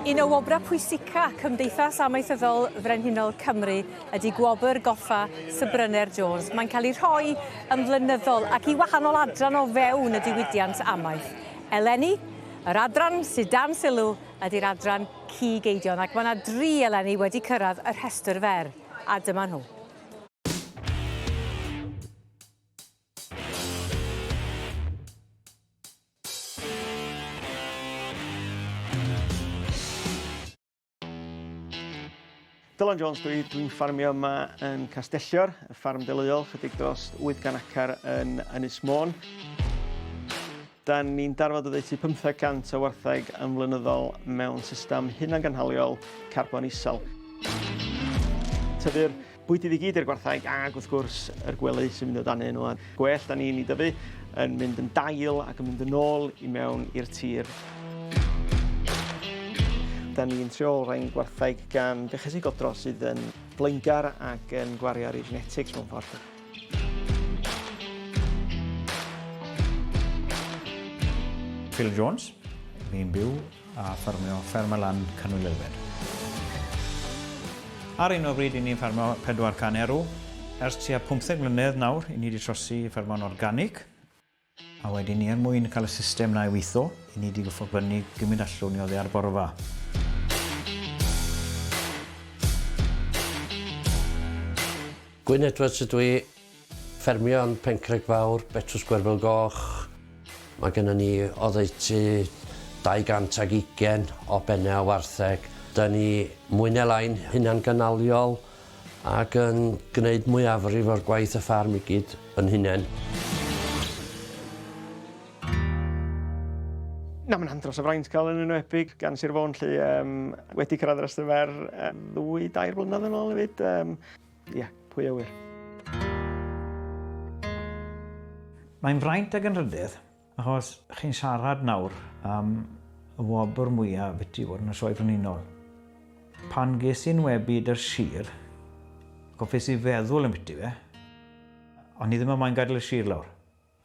Un o wobrau pwysica Cymdeithas Amaethyddol Frenhinol Cymru ydy gwobr goffa Sir Bryner Jones. Mae'n cael ei rhoi yn flynyddol ac i wahanol adran o fewn y diwydiant amaeth. Eleni, yr adran sydd dan sylw ydy'r adran cig eidion ac mae yna dri eleni wedi cyrraedd y rhestr fer. A dyma nhw. Dylan Jones dwi, dwi'n ffarmio yma yn Castellior, y ffarm deuluol, chydig dros 800 acar yn Ynys Môn. Da ni'n darfod oddeutu 15% o wartheg yn flynyddol mewn system hunangynhaliol carbon isel. Tyfu'r Bwydydd i gyd i'r gwartheg ac wrth gwrs yr gwely sy'n mynd o dan nhw a gwell da ni'n ei dyfu yn mynd yn dail ac yn mynd yn ôl i mewn i'r tir. Da ni'n trio olrhain gwartheg gan Beches i Godro sydd yn blaengar ac yn gwario ar ei genetics mewn ffordd. Phil Jones, fi'n byw a ffermio Fferm y Lan, Cynwyl Elfed. Ar hyn o bryd, 'y ni'n ffermio 400 erw. Ers tua 15 mlynedd nawr, 'y ni wedi trosi i ffermio'n organig. A wedyn ni, er mwyn cael y system 'na i weithio, 'y ni wedi gorfod brynu gymaint allwn ni oddi ar borfa. Gwyn Edwards ydw i, Ffermio yn Pencraig Fawr, Betws Gwerfyl Goch. Mae gennym ni oddeutu 220 o bennau o wartheg. Da ni mwy neu lai'n hunangynaliol ac yn gwneud mwyafrif o'r gwaith y ffarm i gyd yn hunain. Na, mae'n andros o fraint cael yn enwebig gan Sir Fôn, 'lly um, wedi cyrraedd yr rhestr fer ddwy, dair blynedd yn ôl hefyd. Um, Ie, pwy a ŵyr. Mae'n fraint ag anrhydedd, achos chi'n siarad nawr am y wobr mwyaf biti fod yn y Sioe Frenhinol. Pan ges i'n enwebu 'da'r sir, goffes i feddwl am biti fe, o'n i ddim yn moyn gadael y sir lawr.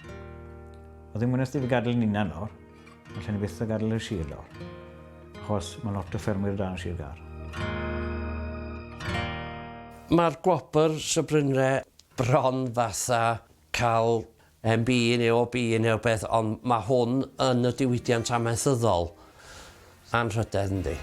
Oedd ddim wnes i fi gadael yn unan lawr, allan ni byth a gadael y sir lawr. Achos mae lot o ffermwyr da yn Sir Gâr. Mae'r gwobr Sir Brynle bron fatha cael MBE neu OBE neu rywbeth, ond mae hwn yn y diwydiant amaethyddol. Anrhydedd yndi.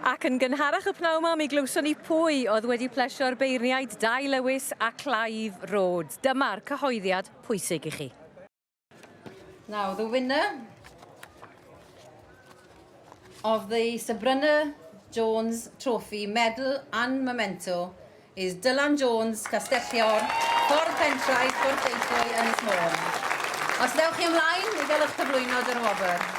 Ac yn gynharach y pnawn 'ma mi glywson ni pwy oedd wedi plesio'r beirniaid Dai Lewis a Clive Rhodes. Dyma'r cyhoeddiad pwysig i chi. Now, the winner of the Sabrina Jones Trophy Medal and Memento is Dylan Jones, Castellior, Ffordd Pentraeth, Porthaethwy, Ynys Môn. Os ddewch chi ymlaen i gael eich cyflwyno dy'r wobr.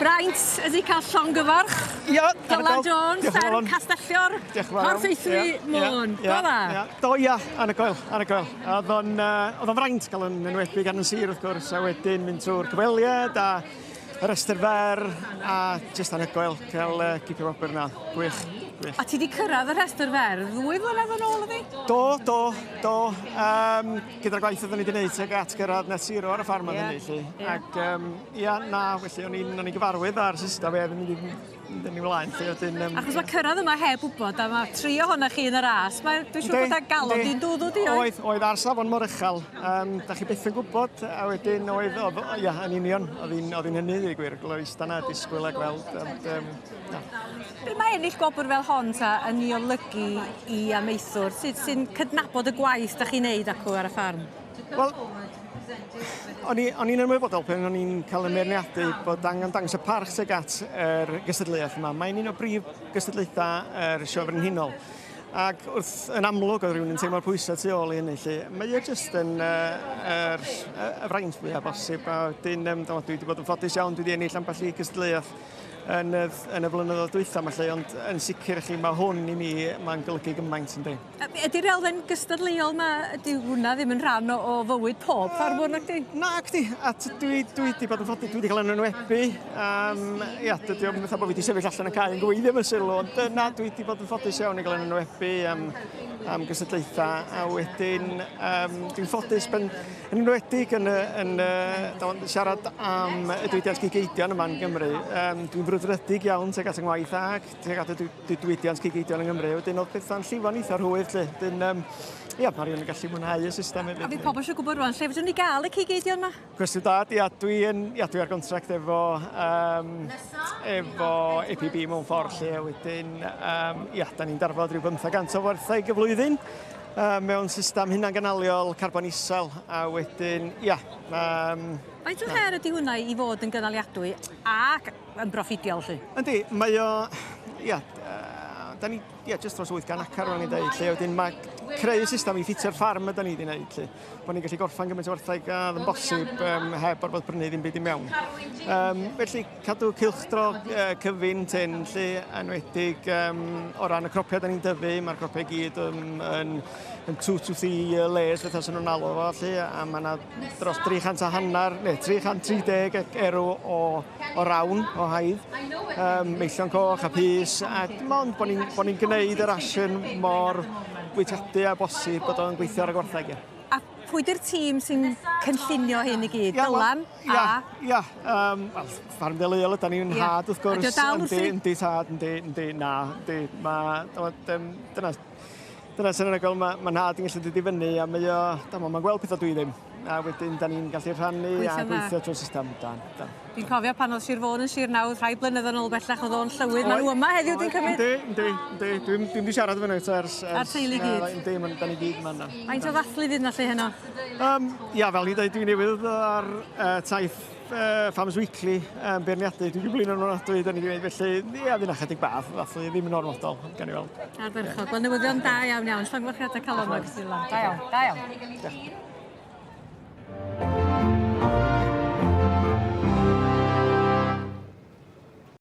Braint ydi cael llongyfarch. Ia, Dylan Jones, Fferm Castellior, Porthaethwy, Môn. Do dda? Do, ia, anhygoel, anhygoel. Oedd o'n uh, oedd o'n fraint cael yn enwebu gan yn sir, wrth gwrs, a wedyn mynd trwy'r cyfweliad a y rhestr fer, a jyst anhygoel cael uh, cipio wobr yna. Gwych, gwych. A ti di cyrraedd y rhestr fer ddwy flynedd yn ôl, ydi? Do, do, do. Um, gyda'r gwaith oedden ni wedi gwneud tuag at gyrraedd net zero ar y ffarm yeah. hynny, 'lly. Yeah. Ac um, ia, na, felly o'n i'n o'n i'n gyfarwydd â'r system e, mynd i mynd yn ei flaen, 'lly, wedyn... Um, Achos mae cyrraedd yma heb wybod, a mae tri ohonoch chi yn y ras, mae, dwi'n siŵr bod â galon di'n dwddw di, oedd? Oedd, oedd ar safon mor uchel, um, da chi byth yn gwybod, a wedyn oedd, oedd, ia, yn union, oedd hi'n oedd hi'n hynny, i gwir, gloi ista na, disgwyl a gweld, ond, um, na. Be mae ennill gwobr fel hon ta yn ei olygu i amaethwr sydd sy'n cydnabod y gwaith da chi'n neud acw ar y ffarm? Wel, o'n i, o'n i'n ymwybodol pan o'n i'n cael y meirniadu bod angen dangos y parch tuag at yr gystadleuaeth yma. Mae'n un o brif gystadlaethau yr Sioe Frenhinol. Ac wrth, yn amlwg, oedd rhywun yn teimlo'r pwysau tu ôl i hynny. Lly. Mae o jyst yn uh, yr, y fraint fwyaf bosib. A wedyn, um, dwi wedi bod yn ffodus iawn, dwi wedi ennill ambell i gystadleuaeth yn y, yn y flynyddoedd dwytha yma lle, ond yn sicr chi, mae hwn i mi, mae'n golygu gymaint yndi. Ydy'r elfen gystadleuol yma, ydy hwnna ddim yn rhan o fywyd pob ffarmwr nag di? Na, cdi, a dwi wedi bod yn ffodus, dwi wedi cael yn enwebu. Ia, dydy o'm fatha bod fi wedi sefyll allan y cae yn gweiddi am y sylw, ond na, dwi wedi bod yn ffodus iawn i gael yn enwebu am gystadlaethau, a wedyn dwi'n ffodus ben, yn enwedig yn siarad am y diwydiant cig eidion yma yn Gymru. Dwi'n frwdfrydig iawn tuag at yng ngwaith ac tuag at y diwydiant cig eidion yng Nghymru. Wedyn oedd pethau'n llifo'n eitha rhwydd, lle. Wedyn, ia, mae rhywun yn gallu mwynhau y system hefyd. A fydd pobl eisiau gwybod rwan, lle fedrwn ni gael y cig eidion yma? Cwestiwn da, ia, dwi ar gontract efo APB mewn ffordd lle, a wedyn, ia, da ni'n darfod rhyw 500 o wartheg y flwyddyn mewn system hunanganaliol carbon isel, a wedyn, ia. Faint o her ydy hwnna i fod yn gynaliadwy ac yn broffidiol, lle? Yndi, mae o, ia, da ni, ia, just dros 800 acar o'n i'n dweud, lle, wedyn mae creu y system i ffitio'r ffarm yda ni wedi gwneud, lle. Bod ni'n gallu gorffan gymaint o wartheg a yn bosib heb orfod prynu ddim byd i mewn. Felly, cadw cylchdro cyfun tyn, lle, enwedig o ran y cropiau da ni'n dyfu, mae'r cropiau gyd yn 2 to 3 year layers, fatha sy'n nhw'n alw fo, lle, a mae yna dros 300 a hanner, neu 330 erw o rawn, o haidd, meillion coch a pys, a dim ond bod ni'n bo ni gwneud y ration mor bwytadwy a bosib bod o'n gweithio ar y gwartheg. Ia. A pwy di'r tîm sy'n cynllunio hyn i gyd? Dylan a... Ia, wel, ffarm deuluol yda ni'n nhad wrth gwrs. Ydy o dal wrthi? Yndi, tad, yndi, yndi, na, yndi. Ma, dyna sy'n anhygoel, mae nhad yn gallu dod i fyny a mae o, mae'n gweld pethau dwi ddim. A wedyn, da ni'n gallu rhannu a gweithio trwy'r system. Da, da. Dwi'n cofio pan oedd Sir Fôn yn sir nawdd rhai blynyddoedd yn ôl bellach, oedd o'n llywydd. Maen nhw yma heddiw, dwi'n cymryd? Yndi, yndi, yndi. Dwi'n dwi wedi siarad efo nhw eto ers... A'r teulu gyd? Yndi, da ni gyd yma. Faint o ddathlu fydd yna lle heno? Ia, fel ni dweud, dwi'n newydd ar taith Farmers Weekly beirniadu. Dwi wedi blino nhw'n adwy, da ni wedi gwneud, felly ia, fydd yna chydig bach, ddathlu ddim yn ormodol, gan i weld. Ardderchog. Wel, newyddion da iawn iawn. Llongyfarchiadau calonnog, Dylan. Da iawn, da iawn.